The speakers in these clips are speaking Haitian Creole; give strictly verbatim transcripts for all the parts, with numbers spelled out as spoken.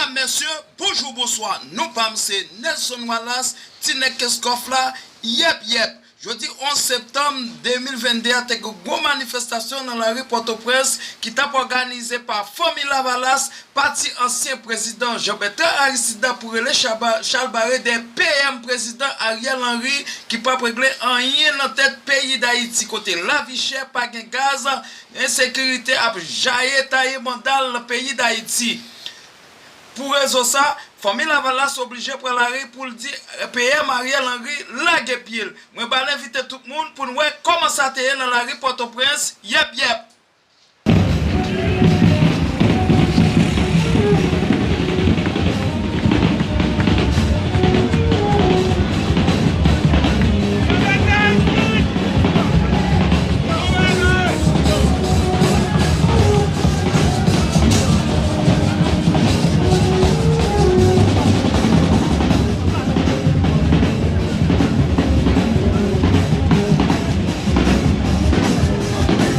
Medam, mesye, bonjou, bonswa. Non pa m se Nelson Wallace, ti nèg Kenskòf la. Yèp, yèp. Jodi onz septanm de mil venn de a, te gen gwo manifestasyon nan lari Pòtoprens ki t ap òganize pa Fanmi Lavalas, pati ansyen prezidan Jean Bertrand Aristide la pou rele Chaba-, Chalbare dèyè P M prezidan Ariel Henry ki p ap regle anyen nan tèt peyi Dayiti, kote lavi chè, pa gen gaz, ensekirite ap jaye taye banda l nan peyi Dayiti. Pou rezon sa, Fanmi Lavalas oblije pran lari pou l di P M Ariel Henry lage pye l. Mwen ba l envite tout moun pou n wè kòman sa te ye nan lari Pòtoprens. Yèp, yèp.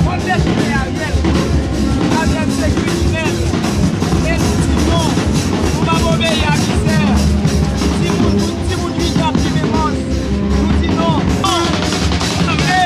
Pwoteje Ariel. Ariel se kriminèl. E nou di non. Nou p ap obeyi a mizè. Timoun, tout timoun Uyap ki menm âge, nou di non. Non. Kanpe.